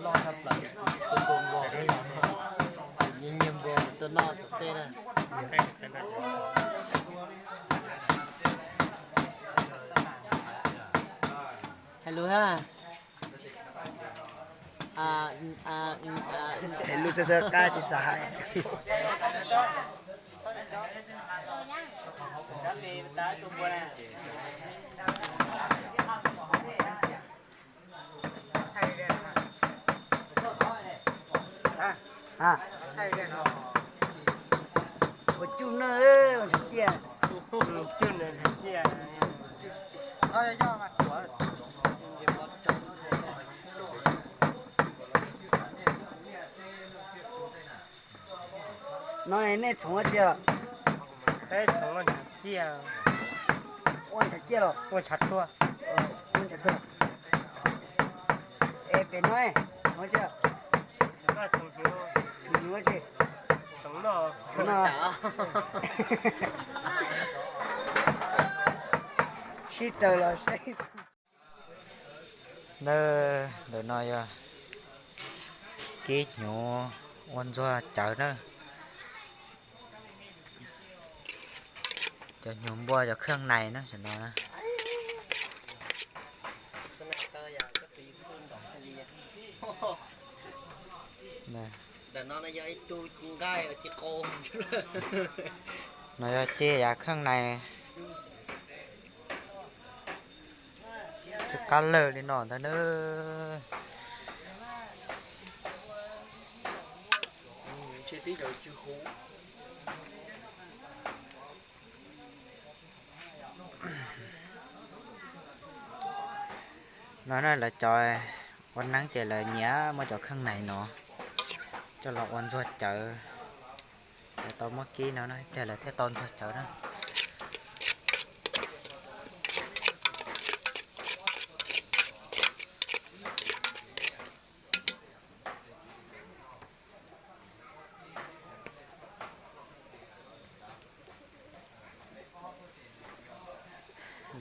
Loj tshaj plaws, tus tus npua, nyiag nyiag npua mus tuaj noj tom teb na. Hais lus ha. Hais lus txawv txawv qab tsis xav hais. Ua cuj na, ua ntshav ciaj. No nej txhoov ua tsi? Ua ntshav ciaj los? Ua ntshav tuag. Es pem no txhoov ua tsi? Txhoov hnyuv ua tsi? Txhoov noj. Sib raws los saib. Ntawm no yog kib hnyuv ua ntxuag cawv na. Cov hnyuv npua cov kheej nais na tam no. No yog ces yav kheej nais. Tsw qab lawg li no ntag na. No na lawv cov ua neeb ces lawv nyiam muab cov kheej nais no coj los ua ntxuag cawv. Lawv tau muab kib no na, ib pliag lawv thiaj tau ntxuag cawv na.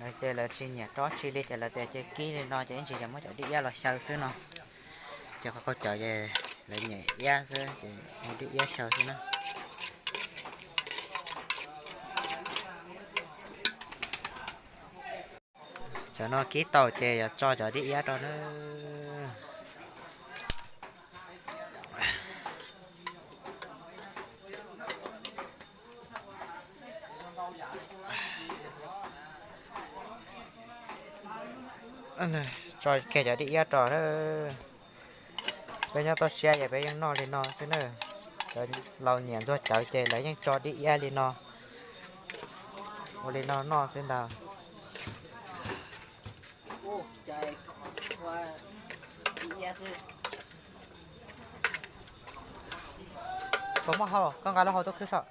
Lawv ces lawv tsis nyiam rau tsi li ces lawv tias ces kib li no ces ib ntsis ces muab cov dib iab los xyaw xwb no. Ces qhov qaug cawv ces lawv nyiam iab xwb ces ua dib iab xyaw xwb na. Cov no kib tau ces yuav tso cov dib iab rau na. Tso kiag cov dib iab rau na. Peb nyob toj siab ces peb yeej noj li no xwb na. Cov laus nyiam ntxuag cawv ces lawv yeej tso dib iab li no, ua li no noj xwb ntag. Puas muaj hau, koj nqa lub hau tuaj khwb saib.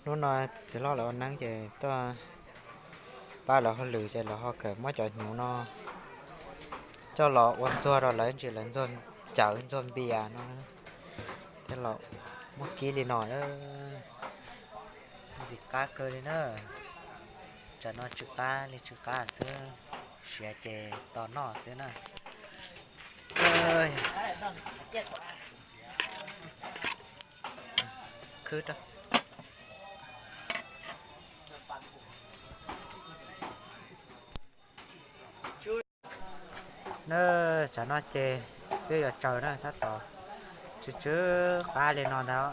Hnub no txiv hlob lawv ua neeb ces tuaj pab lawv hauj lwm ces lawv ho kawm muab cov hnyuv no coj los ua ntxuag rau lawv ntsis lawv ntxuag cawv ntxuag npias no thiab los muab kib li no. Ntxim qab kawg li na. Tsam no tsw qab li tsw qab xwb, siav ces tos noj xwb na. Khwb rau. Na, tsam no ces twb yuav tsaus na tab tom tsw tsw qab li no ntag.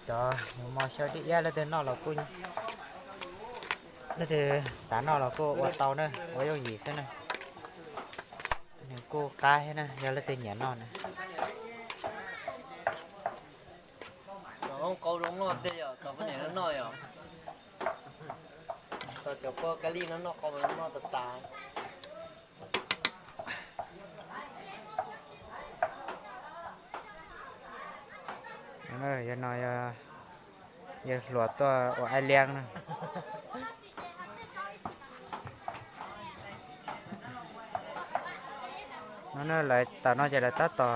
Cov mus mos xyaw dib iab leej twg noj los kuj, leej twg xav noj los kuj ua tau na, ua yooj yim xwb na. Nws kuj qab thiab na, yog leej twg nyiam noj na. Cov hoob qau zoo noj tej yom, cov poj niam noj yom. Cov poj kab lij no noj qau noj tas tas. Yog no yawg hluas tuaj ua aib liab na. No na lawv tam no ces lawv tab tom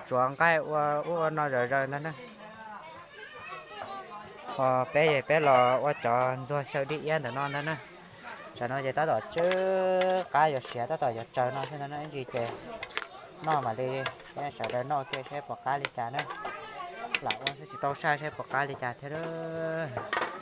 Tsuav nqaij ua ub ua no zom zaws ntag na. Peb es peb los ua cov ntxuag xyaw dib iab ntawm no ntag na. Tam no ces tab tom tsw qab yuav siav tab tom yuav tsaws no thiab ntag na, ib ntsis ces noj mam li, sawv daws noj ua ke saib puas qab li cas na. Lam ua saib tsis tau saib saib puas qab li cas thiab lauj.